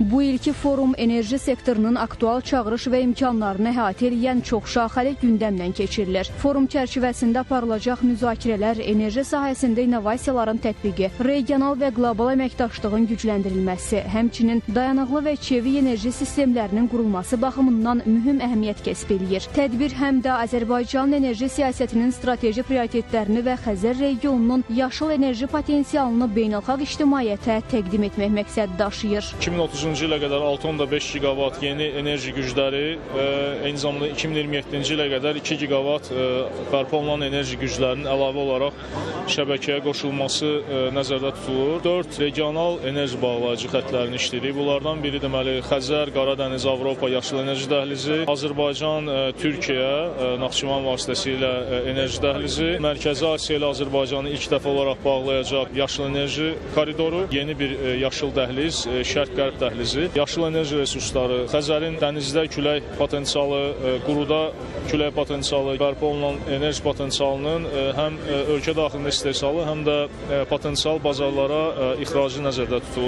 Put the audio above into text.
Bu ilki forum enerji sektorunun aktual çağırış və imkanlarını əhatə edən çoxşaxəli gündəmlə keçirilir. Forum çərçivəsində aparılacaq müzakirələr enerji sahəsində innovasiyaların tətbiqi, regional və qlobal əməkdaşlığın gücləndirilməsi, həmçinin dayanıqlı və çevik enerji sistemlərinin qurulması baxımından mühüm əhəmiyyət kəsb eləyir. Tədbir həm də Azərbaycanın enerji siyasətinin strateji prioritetlərini və Xəzər regionunun yaşıl enerji potensialını beynəlxalq ictimaiyyətə təqdim etmək məqsədi daşıyır. 2030-cu ilə qədər 6,5 giqavat yeni enerji gücləri və eyni zamanda 2027-ci ilə qədər 2 giqavat bərpa olunan enerji güclərinin əlavə olaraq şəbəkəyə qoşulması nəzərdə tutulur. 4 regional enerji bağlayıcı xətlərini işləyirik. Bunlardan biri deməli Xəzər, Qaradəniz, Avropa yaşıl enerji dəhlizi, Azərbaycan, Türkiyə, Naxçıvan vasitəsilə enerji dəhlizi, Mərkəzi Asiya ilə Azərbaycanı ilk dəfə olaraq bağlayacaq yaşıl enerji koridoru, yeni bir yaşıl dəhliz, Şərq-Qərb dəhlizi, yaşıl enerji resursları, Xəzərin dənizdə külək potensialı, quruda külək potensialı, bərpa olunan enerji potensialının həm ölkə daxilində istehsalı, həm də potensial bazarlara ixracı nəzərdə tutulur.